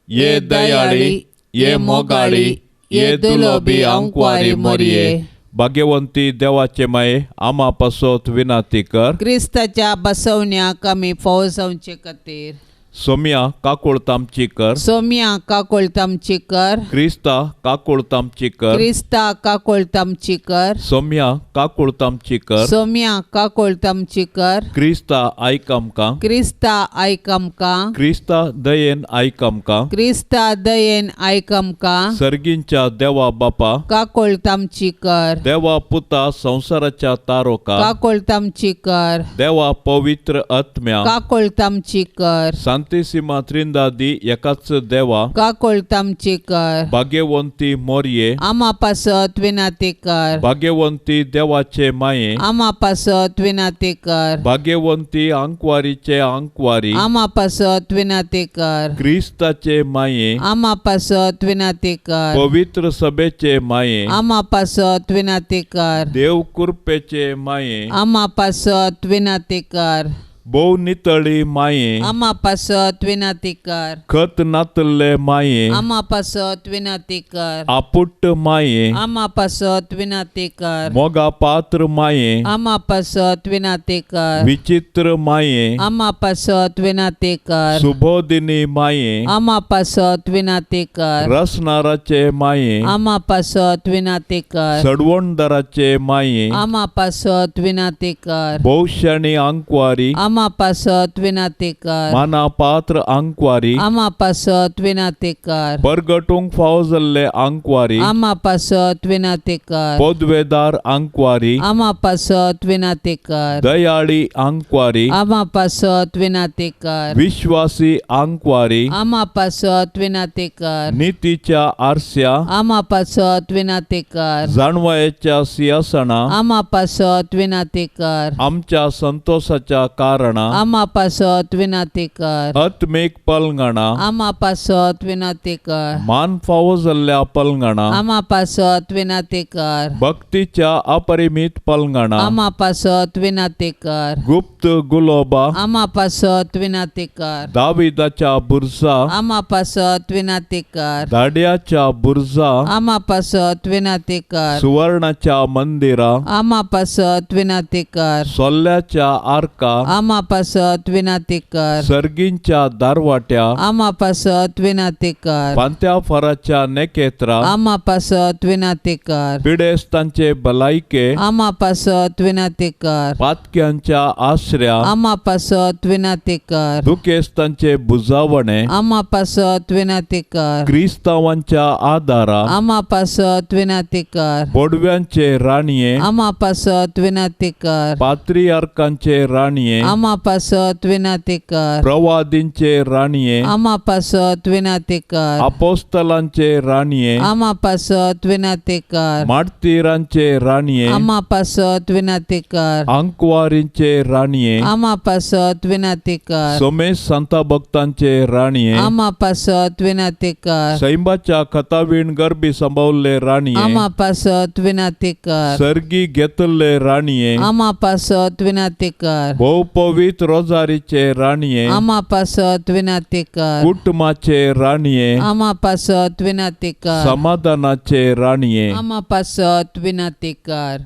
ये दयाळी ये मोगाळी ये दुलोबी आंकवारी मोरये भाग्यवंती देवाचे माये आमा पासत विनंती कर. क्रिस्ताच्या बसवण्याक आमी फावो जावचे खातीर सोम्या काकुळतामची कर. सोम्या काकुळतामची कर. क्रिस्ता काकुळतामची कर. क्रिस्ता काकुळतामची कर. सोम्या काकुळतामची कर. सोम्या काकुळतामची कर. क्रिस्ता आयक आमकां. क्रिस्ता आयक आमकां. क्रिस्ता दयेन आयक आमकां. क्रिस्ता दयेन आयक आमकां. सर्गींच्या देवा बापा काकुळतामची कर. देवा पुता संवसाराच्या तारोका काकुळतामची कर. देवा पवित्र आत्म्या काकुळतामची कर. सांतिसिमा त्रिंदादी एकाच देवा, काकोळत आमची कर। भाग्यवंती मोरये, आमा पासत विनाती कर। भाग्यवंती देवाचे माये, आमा पासत विनाती कर। भाग्यवंती आंकवारीचे आंकवारी, आमा पासत विनाती कर। क्रिस्ताचे माये, आमा पासत विनाती कर। पवित्र सभेचे माये, आमा पासत विनाती कर। देव कृपेचे माये, आमा पासत विनाती कर। भोव नितळी माये, आमा पासत विनाती कर। खत नातल्ले माये, आमा पासत विनाती कर। आपुट्ट माये, आमा पासत विनाती कर। मोगा पात्र माये, आमा पासत विनाती कर। विचित्र माये, आमा पासत विनाती कर। सुबोधिनी माये, आमा पासत विनाती कर। रसनाराचे माये, आमा पासत विनाती कर। सडवणदाराचे माये, आमा पासत विनाती कर। भोवशाणी आंकवारी, आमा पासत विनाती कर। माना पात्र आंकवारी, आमा पासत विनाती कर। परगटूंक फावो जाल्ले आंकवारी, आमा पासत विनाती कर। पदवेदार आंकवारी, आमा पासत विनाती कर। दयाळी आंकवारी, आमा पासत विनाती कर। विश्वासी आंकवारी, आमा पासत विनाती कर। नितीच्या आरस्या, आमा पासत विनाती कर। जाणवायेच्या सिंहासना, आमा पासत विनाती कर। आमच्या संतोषाच्या कारणा, आमा पासत विनाती कर। आत्मीक पलंगणा, आमा पासत विनाती कर। मान फावो जाल्ल्या पलंगणा, आमा पासत विनाती कर। भक्तीच्या अपरिमित पलंगणा, आमा पासत विनाती कर। गुप्त गुलोबा, आमा पासत विनाती कर। दाविदाच्या बुरजा, आमा पासत विनाती कर। दाड्याच्या बुरजा, आमा पासत विनाती कर। सुवर्णाच्या मंदिरा, आमा पासत विनाती कर। सोल्ल्याच्या आर्का, आमा पासत विनाती कर। सर्गींच्या दारवाट्या, आमा पासत विनाती कर। पांत्या फराच्या नेकेत्रा, आमा पासत विनाती कर। पिडेस्तांचे भलायके, आमा पासत विनाती कर। पातक्यांच्या आसऱ्या, आमा पासत विनाती कर। दुखेस्तांचे बुजावणे, आमा पासत विनाती कर। क्रिस्तावांच्या आदारा, आमा पासत विनाती कर। बोडव्यांचे राणये, आमा पासत विनाती कर। पात्रियार्कांचे राणये, आमा पासत विनाती कर। प्रवादींचे राणये, आमा पासत विनाती कर। अपोस्तलांचे राणये, आमा पासत विनाती कर। मार्तीरांचे राणये, आमा पासत विनाती कर। आंकवारींचे राणये, आमा पासत विनाती कर। सोमेश संता भक्तांचे राणये, आमा पासत विनाती कर। सैंबाच्या खतावीण गर्भी संभवल्ले राणये, आमा पासत विनाती कर। सर्गी घेतल्ले राणये, आमा पासत विनाती कर। भोव पवित्र रोजारीचे राणये, आमा पासत विनाती कर। कुटुंबाचे राणये, आमा पासत विनाती कर। समाधानाचे राणये, आमा पासत विनाती कर।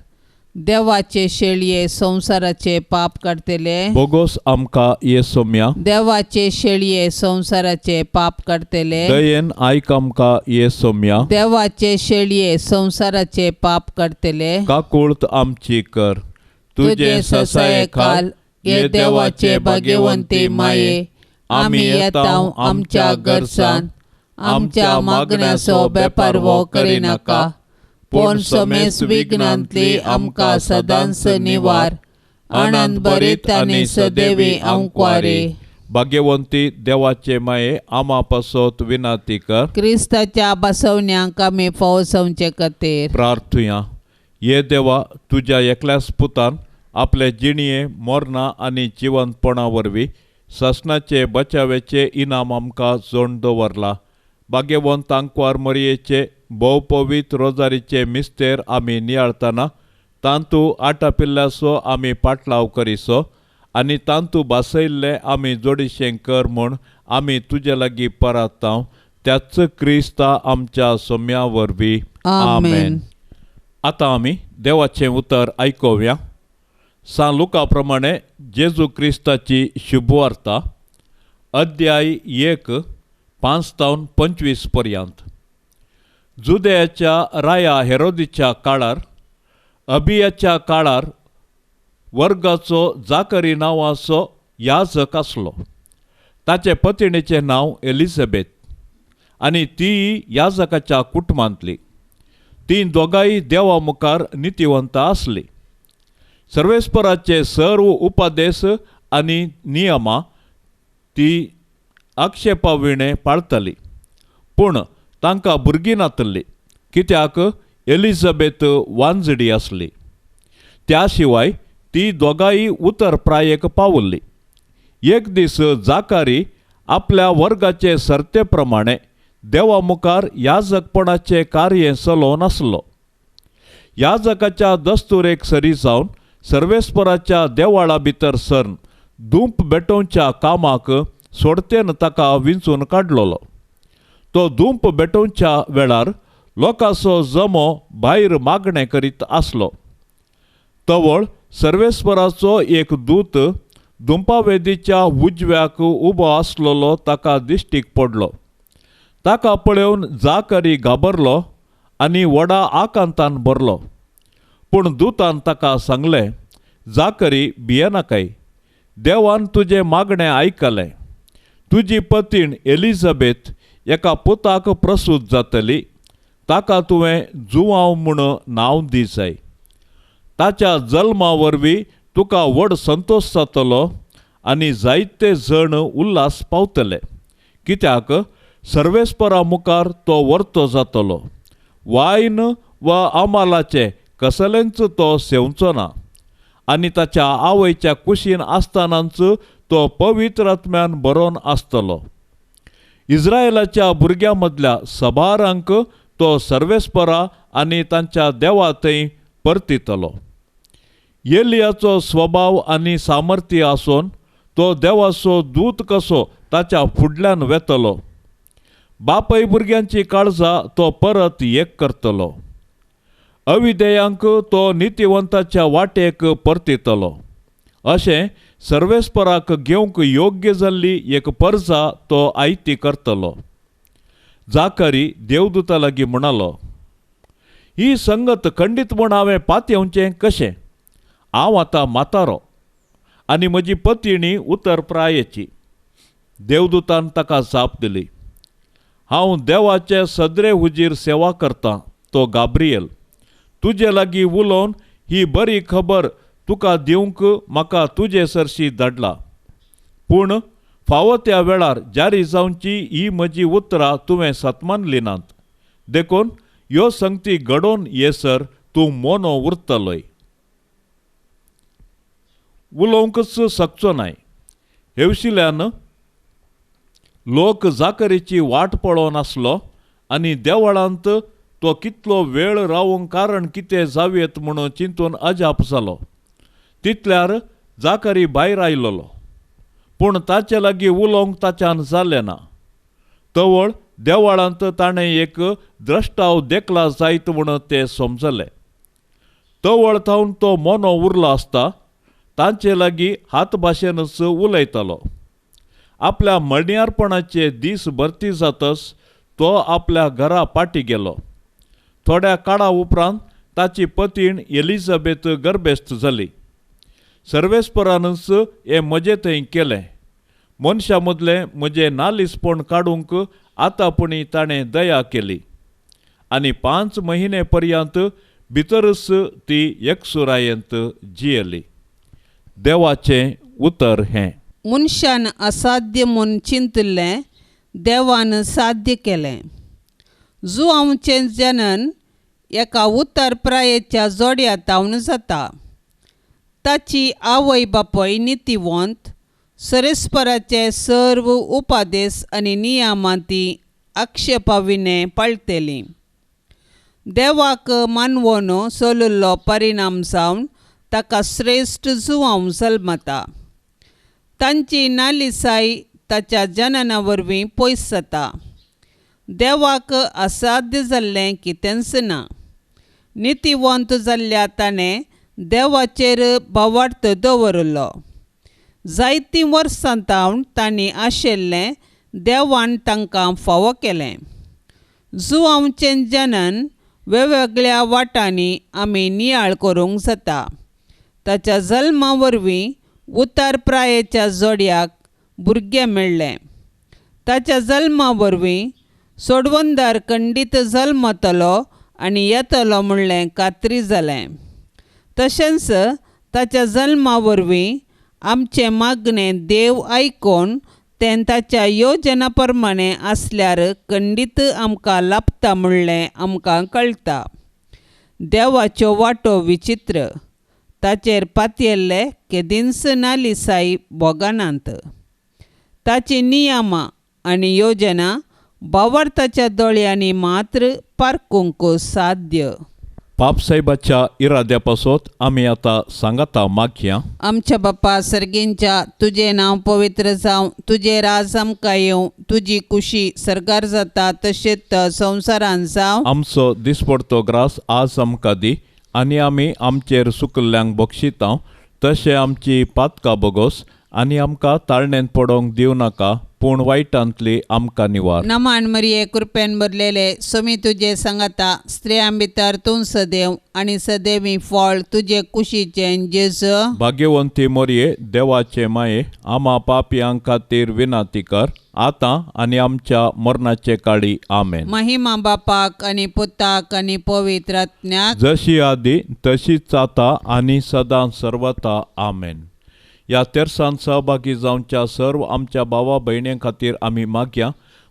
देवाचे शेळये संसाराचे पाप काडटले, बोगोस आमकां ये सोम्या। देवाचे शेळये संसाराचे पाप काडटले, दयेन आयक आमकां ये सोम्या। देवाचे शेळये संसाराचे पाप काडटले, काकुळत आमची कर। तुजे ससायेखाल ये देवाचे भाग्यवंती माये, आमी येता आमच्या गरजान, आमच्या मागण्याचो बेपारवो करिनाका, पूण समेस विघ्नांतली आमकां सदांच निवार। आनंद भरीत आनी सदैवी आंकवारी। भाग्यवंती देवाचे माये, आमा पासत विनाती कर। क्रिस्ताच्या बसवण्यांक आमी फावो जावचे खातीर प्रार्थुया। ये देवा, तुज्या एकल्याच पुतान आपले जिणये मरणां आनी जिवंतपणा वरवीं सासणाचे बचावेचे इनाम आमकां जोड दवरला। भाग्यवंत आंकवार मरयेचे भोव पवित्र रोजारीचे मिस्तेर आमी नियाळतना तांतू आटापिल्ल्याचो आमी पाटलाव करिसो आनी तांतू भासयल्ले आमी जोडीशें कर म्हूण आमी तुजे लागीं परातांव, त्याच क्रिस्ता आमच्या सोम्या वरवीं, आमेन। आतां आमी देवाचें उतर आयकोवया। सान लुका प्रमाणे जेजू क्रिस्ताची शुभवार्ता, अध्याय 1, 5 तावन 25 पर्यंत। जुदयाच्या राया हेरोदीच्या काळार, अबियाच्या काळार वर्गाचो जाकरी नांवाचो याजक आसलो। ताचे पतिणेचें नांव एलिझाबेथ आनी ती याजकाच्या कुटुंबांतली। ती दोगांय देवा मुखार नितिवंत आसली। सर्वेस्पराचे सर्व उपदेश आनी नियमां ती आक्षेपा विणें पाळताली. पूण तांकां भुरगीं नातल्ली, कित्याक एलिझाबेथ वांजडी आसली. त्या शिवाय ती दोगांय उतर प्रायेक पावल्ली. एक दीस जाकारी आपल्या वर्गाचे सर्ते प्रमाणे देवा मुखार याजकपणाचें कार्य चलोवन आसलो. याजकाच्या दस्तुरेक सरी जावन सर्वेस्पराच्या देवाळा भितर सरन धूप भेटोवच्या कामाक सोडतेन ताका विंचून काडलेलो. तो धूप भेटोवच्या वेळार लोकांचो जमो भायर मागणें करीत आसलो. तवळ सर्वेस्पराचो एक दूत धुंपावेदीच्या उजव्याक उबो आसलेलो ताका दिश्टीक पडलो. ताका पळोवन जाकरी घाबरलो आनी व्हडा आकांतान भरलो. पूण दुतान ताका सांगलें, जाकरी भियेनाकाय, देवान तुजें मागणें आयकलें. तुजी पतीण एलिझाबेथ एका पुताक प्रसूत जातली, ताका तुवें जुवांव म्हूण नांव दी जाय. ताच्या जल्मा वरवीं तुका व्हड संतोश जातलो आनी जायते जण उल्हास पावतले, कित्याक सर्वेस्परा मुखार तो वर्तो जातलो. वायन वा अमालाचें कसलेंच तो सेवचो ना आनी ताच्या आवयच्या कुशीन आसतनाच तो पवित्र आत्म्यान बरोवन आसतलो. इस्रायलाच्या भुरग्यां मदल्या सबारांक तो सर्वेस्परा आनी तांच्या देवा थंय परतितलो. एलियाचो स्वभाव आनी सामर्थ्य आसून तो देवाचो दूत कसो ताच्या फुडल्यान वेतलो. बापय भुरग्यांची काळजां तो परत एक करतलो. अविधेयांक तो नितिवंताच्या वाटेक परतितलो. अशें सर्वेस्पराक घेवंक योग्य जाल्ली एक परजा तो आयती करतलो. जाकरी देवदूता लागीं म्हणालो, ही संगत खंडीत म्हूण हांवें पातयेवचें कशें? हांव आतां म्हातारो आनी म्हजी पतिणी उतर प्रायेची. देवदूतान ताका जाप दिली, हांव देवाचे सदरे हुजीर सेवा करतां तो गाब्रियल. तुजे लागीं उलोवन ही बरी खबर तुका दिवंक म्हाका तुजे सरशी धाडला. पूण फावो त्या वेळार जारी जावची ही म्हजी उतरां तुवें सतमानली नात, देखून ह्यो संगती घडोवन येसर तूं मोनो उरतलोय, उलोवंकच शकचो नाय. हेवशिल्यान लोक जाकरीची वाट पळोवन आसलो आनी देवळांत तो कितलो वेळ रावूंक कारण कितें जावयेत म्हणून चिंतून अजाप जालो. तितल्यार जाकरी भायर आयलोलो, पूण ताचे लागीं उलोवंक ताच्यान जालें ना. तवळ देवळांत ताणें एक द्रश्टाव देखला जायत म्हूण ते समजले. तवळ थावन तो मोनो उरलो आसता तांचे लागीं हात भाशेनच उलयतालो. आपल्या मणयारपणाचे दीस भरती जातच तो आपल्या घरा पाटी गेलो. थोड्या काळा उपरांत ताची पतीण एलिझाबेथ गर्भेस्त जाली. सर्वेस्परानच हें म्हजे थंय केलें. मनशां मदलें म्हजें नालिसपण काडूंक आतां पुणी ताणें दया केली आनी 5 महिने पर्यंत भितरच ती एकसुरायेंत जियेली. देवाचें उतर हें. मनशान असाध्य म्हूण चिंतिल्लें देवान साध्य केलें. जुआंवचें जनन एका उत्तर प्रायेच्या जोड्या तावन जाता. ताची आवय बापूय नितिवंत, सरेस्पराचे सर्व उपादेस आनी नियमां ती आक्षेपाविणें पाळटली. देवाक मानवोन चलिल्लो परिणाम जावन ताका श्रेश्ठ जुआंव जल्मता. तांची नालिसाय ताच्या जनना वरवीं पयस जाता. देवाक असाध्य जाल्लें कितेंच ना. नितिवंत जाल्ल्या ताणें देवाचेर भावार्थ दवरिल्लो. जायतीं वर्सां तावन तांणी आशिल्लें देवान तांकां फावो केलें. जुआंवचें जनन वेगवेगळ्या वाटांनी आमी नियाळ करूंक जाता. ताच्या जल्मा वरवीं उतार प्रायेच्या जोडयाक भुरगें मेळ्ळें. ताच्या जल्मा वरवीं सोडवंदार खंडीत जल्मतलो आनी येतलो म्हणलें खात्री जालें. तशेंच ताच्या जल्मा वरवीं आमचें मागणें देव आयकून तें ताच्या योजना प्रमाणे आसल्यार खंडीत आमकां लाभता म्हणलें आमकां कळटा. देवाच्यो वाटो विचित्र, ताचेर पातयेल्ले केदींच नालिसाय भोगनात. ताची नियमां आनी योजना भावार्थाच्या दोळ्यांनी मात्र पारखूंक साध्य. पापसाहेबाच्या इराद्या पासत आमी आतां सांगाता मागया. आमच्या बापा सर्गींच्या, तुजें नांव पवित्र जावं, तुजें राज आमकां येवं, तुजी कुशी सर्गार जाता तशेंच संवसारान जावं. आमचो दिसपडतो ग्रास आज आमकां दी आनी आमी आमचेर सुकल्ल्यांक बक्षिता तशें आमची पातकां बोगोस आनी आमकां ताळणेंत पडोवंक दिवं नाका, पूण वायटांतली आमकां निवार. नमान मरिये, कृपेन भरलेले, स्वामी तुजे सांगाता, स्त्रियां भितर तूं सदैव आनी सदैवी फळ तुजे कुशीचें जेजू. भाग्यवंती मोरये, देवाचे माये, आमा पापयां खातीर विनंती कर आतां आनी आमच्या मरणाचे काळी. आमेन. महिमा बापाक आनी पुताक आनी पवित्र आत्म्याक, जशी आदी तशीच आतां आनी सदां सर्वता. आमेन. ह्या तेरसान सहभागी जावच्या सर्व आमच्या भावा भयण्यां खातीर आमी मागया.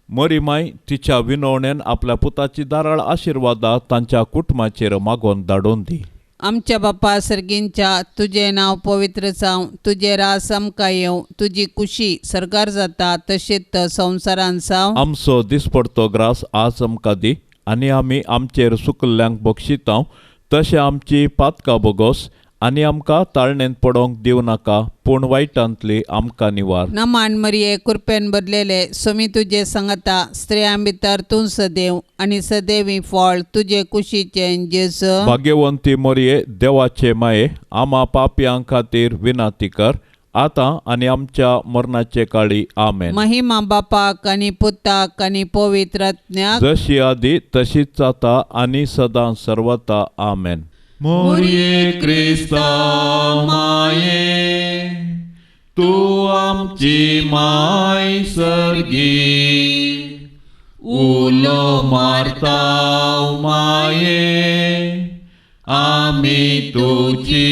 मरी माय तिच्या विनवणेन आपल्या पुताची दाराळ आशिर्वादा तांच्या कुटुंबाचेर मागोवन धाडून दी. आमच्या बापा सर्गींच्या, तुजें नांव पवित्र जावं, तुजें राज आमकां येवं, तुजी कुशी सर्गार जाता तशेंच संवसारान जावं. आमचो दिसपडतो ग्रास आज आमकां दी आनी आमी आमचेर सुकल्ल्यांक बक्षिता तशें आमची पातकां बोगोस आनी आमकां ताळणेंत पडोवंक दिवं नाका, पूण वायटांतली आमकां निवार. नमान मरिये, कृपेन भरलेले, स्वामी तुजे सांगाता, स्त्रियां भितर तूं सदैव आनी सदैवी फळ तुजे कुशीचें जेजू. भाग्यवंती मोरये, देवाचे माये, आमा पापयां खातीर विनंती कर आतां आनी आमच्या मरणाचे काळी. आमेन. महिमा बापाक आनी पुताक आनी पवित्र आत्म्याक, जशी आदी तशीच आतां आनी सदां सर्वता. आमेन. मोरये क्रिस्ता माये, तूं आमची माय सर्गी, उलो मारता माये, आमी तुजी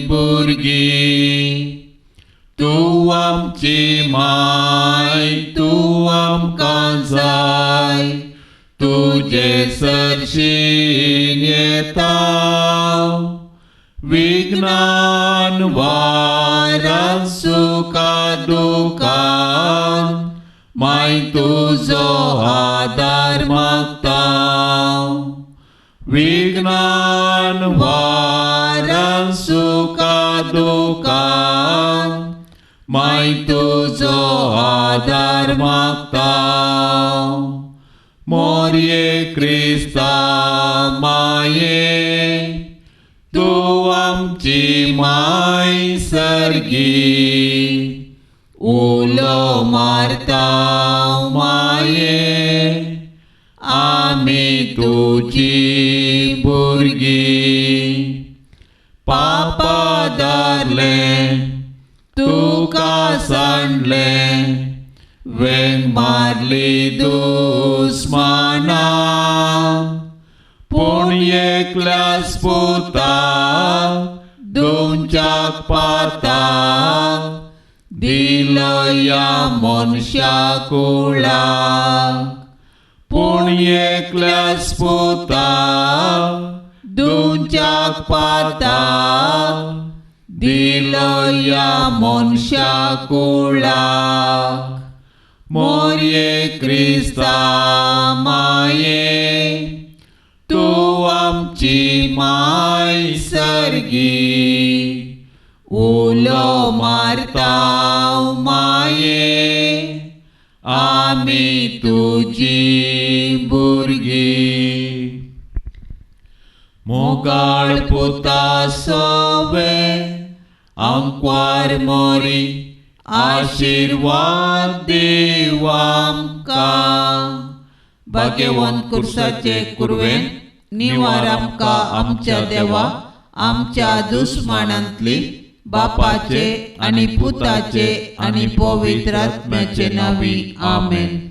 भुरगीं. तूं आमची माय, तूं आमकां जाय, तुजे सरशीन येता, विघ्नान वारान सुखा दुखान माय तुजो आदार मागता. विघ्नान वारान सुखा दुखान माय तुजो आदार मागता. मोरये क्रिस्ता माये, तूं आमची माय सर्गी, उलो मारता माये, आमी तुजी भुरगीं. पापा धरलें तुका सांडलें, वेंग मारली दुस्माना, पूण एकल्याच पुताक दिवच्याक पाताक दिलो ह्या मनशा कुळाक. पूण एकल्याच पुताक दिवच्याक पाताक दिलो ह्या मनशा कुळाक. मोरये क्रिस्ता माये, तूं आमची माय सर्गी, उलो मारता माये, आमी तुजी भुरगीं. मोगाळ पुता सोवे आंकवार मोरी, आशिर्वाद देव आमकां. भाग्यवंत कुर्साचे कुरवेन निवार आमकां आमच्या देवा, आमच्या दुस्मानांतली, बापाचे आनी पुताचे आनी पवित्र आत्म्याचे नांवी. आमेन.